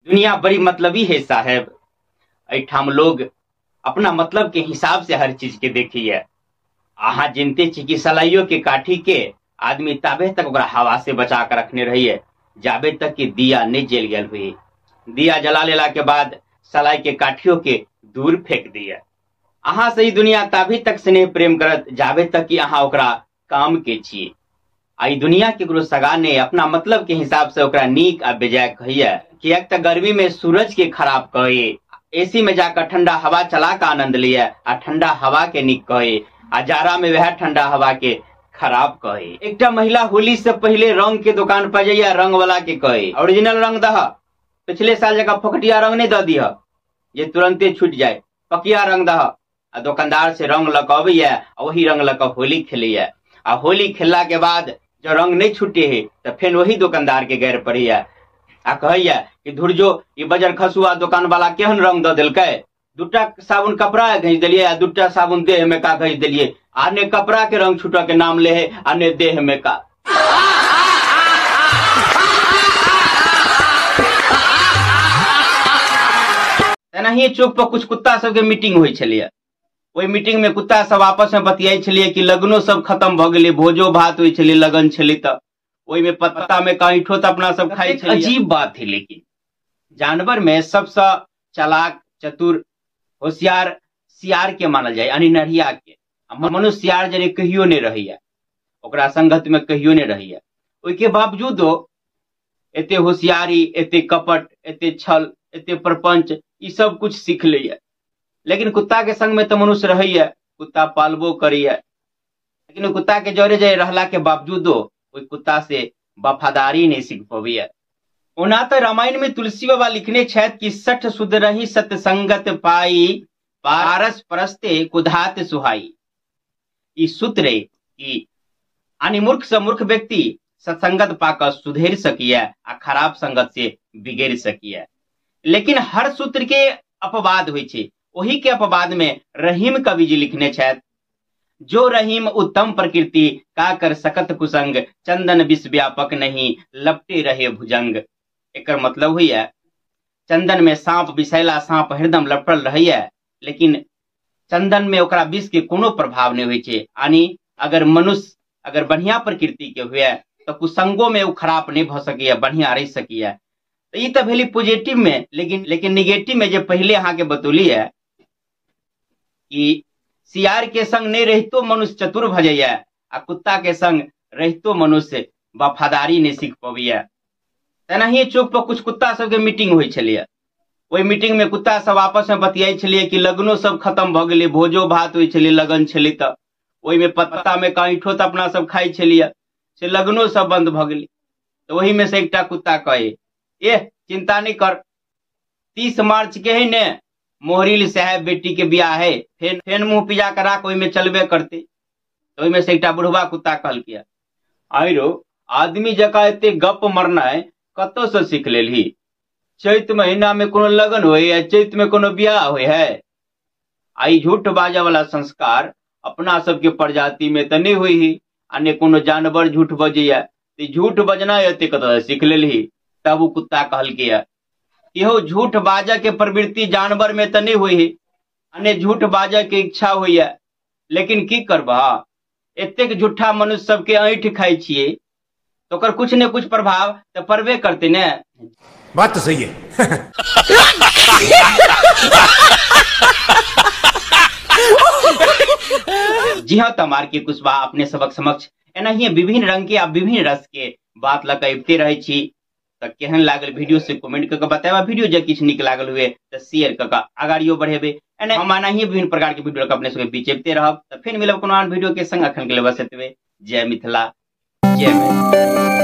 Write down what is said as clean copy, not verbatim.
दुनिया बड़ी मतलबी है साहेब। एहिठाम लोग अपना मतलब के हिसाब से हर चीज के देखिए। अहाँ जिनते छी कि सलाइयो के काठी के आदमी ताबे तक ओकरा हवा से बचा के रखने रहिए जाबे तक कि दिया नहीं जल गल हुई। दिया जला लेला के बाद सलाई के काठियों के दूर फेंक दिया। अहाँ से ही दुनिया ताबे तक स्नेह प्रेम करत जाबे तक कि अहाँ ओकरा काम के छी। आ ई दुनिया केकरो सगा ने अपना मतलब के हिसाब से ओकरा नीक आ बेजाय कहिए। किएक त गर्मी में सूरज के खराब कहे, एसी में जाकर ठंडा हवा चला के आनंद लिये आ ठंडा हवा के नीक कहे, आ जाड़ा में वह ठंडा हवा के खराब कहे। एकटा महिला होली से पहले रंग के दुकान पर जाइए, रंग वाला के कहे ओरिजिनल रंग दह, पिछले साल जगह फोकटिया रंग नहीं दह दिह जे तुरंते छूट जाए, पकिया रंग दह। आ दुकानदार से रंग लऽ के अबैया आ वही रंग लऽ के होली खेलैया। आ होली खेलला के बाद जब रंग नहीं छूटे है तो फेन वही दुकानदार के गैर पड़ैया आ कहैया कि धुरजो ई बजर खसुआ दुकान वाला केहन रंग दऽ देलकै, दूटा साबुन कपड़ा घींच देलियै आ दूटा साबुन देह में का घींच देलियै, आ ने कपड़ा के रंग छूटऽ के नाम ले है आ ने देह में का। तेनाहिए चौक पर कुछ कुत्ता सबके मीटिंग होइ छलैया। ओहि मीटिंग में कुत्ता सब आपस में बतियाइ छलियै कि लगनो सब खत्म भऽ गेलै, भोजो भात होइ छलै, लगन छलै तऽ ओहिमे पत्ता में कांठो तऽ अपना सब खाइ छलियै। अजीब बात है, लेकिन जानवर में सबसँ चालाक चतुर होशियार सियार के मानल जाय, यानी नढ़िया के। मनुष्य सियार जरे कहियो नहीं रहैया, ओकरा संगत में कहियो नहीं रहैया। ओहिके बावजूदो एते होशियारी, एते कपट, एते छल, एते प्रपंच, ई सब कुछ सीख लैया। लेकिन कुत्ता के संग में तो मनुष्य रहैया, कुत्ता पालबो करैया, लेकिन कुत्ता के जरे जरे रहला के बावजूदो ओहि कुत्ता से वफादारी नहीं सीख पबैया। ओना तो रामायण में तुलसी बाबा लिखने छथि कि सठ सुधरही सत्संगत पाई, पारस परस्ते कुधात सुहाई। ई सूत्र है कि यानी मूर्ख से मूर्ख व्यक्ति सत्संगत पाकर सुधर सकिए आ खराब संगत से बिगड़ सकिए। लेकिन हर सूत्र के अपवाद होइ छै, ओही के अपवाद में रहीम कवि जी लिखने छथि, जो रहीम उत्तम प्रकृति का कर सकत कुसंग, चंदन विष व्यापक नहीं लपटे रहे भुजंग। एकर मतलब होइए चंदन में सांप विषैला सांप हरदम लपटल रहैया, लेकिन चंदन में ओकरा विष के कोनो प्रभाव नहीं होइ छै। यानी अगर मनुष्य अगर बढ़िया प्रकृति के हुए तो कुसंगो में वो खराब नहीं भ सकैया, बढ़िया रह सकैया। तो ई तो भेली पॉजिटिव में, लेकिन निगेटिव में जे पहले अहाँ के बतौली है कि सियार के संग नहीं रहितो मनुष्य चतुर भ जाइया आ कुत्ता के संग रहितो मनुष्य वफादारी नहीं सीख पबैया। तेनाहिए चौक पर कुछ कुत्ता सबके मीटिंग होइ छलैया। ओहि मीटिंग में कुत्ता सब आपस में बतियाइ छलियै कि लगनो सब खत्म भऽ गेलै, भोजो भात होइ छलै, लगन छलै तऽ ओहिमे पत्ता में कांठो तऽ अपना सब खाइ छलियै, से लगनो सब बंद भऽ गेलै। तऽ ओहि में से एकटा कुत्ता कहे, एह चिंता नहीं कर, 30 मार्च के है ने मोहरिल साहेब बेटी के बियाह है, फेन मुँह पिजा के राख, ओहिमे चलबे करते। तो ओहिमे से एकटा बुढ़वा कुत्ता कहलकै, आइरो आदमी जकाँ एते गप मरनाइ कतऽ से सीख लेलही, चैत महीना में कोनो लगन होइ है, चैत में कोनो बियाह होइ है। आ ई झूठ बाजऽ वाला संस्कार अपना सबके प्रजाति में तऽ नहीं होइ, आ ने कोनो जानवर झूठ बजैया, तऽ झूठ बजना एते कतऽ से सीख लेलही। तब ओ कुत्ता कहलकै, इहो झूठ बाजऽ के प्रवृत्ति जानवर में तऽ नहीं होइ, आ ने झूठ बाजऽ के इच्छा होइया, लेकिन की करबह, एतेक झूठा मनुष्य सबके ऐंठ खाइ छियै तो ओकर कुछ ने कुछ प्रभाव तऽ पड़बे करते ने। बात तो सही है। जी हाँ, तो आर के कुशवाहा अपने सबक समक्ष एनाहिए विभिन्न रंग के आ विभिन्न रस के बात लऽ कऽ अबिते रहै छी। तऽ केहन लागल वीडियो से कमेंट कऽ के बतायब, वीडियो जे किछु नीक लागल हुए तऽ शेयर कऽ के अगाड़ियो बढ़ेबै। एना हम एनाहिए विभिन्न प्रकार के वीडियो अपने सबके बीच अबिते रहब। तऽ फेर मिलब कोनो आन वीडियो के संग, अखन के लिए बस एतबे। जय मिथिला, जय मैथिली।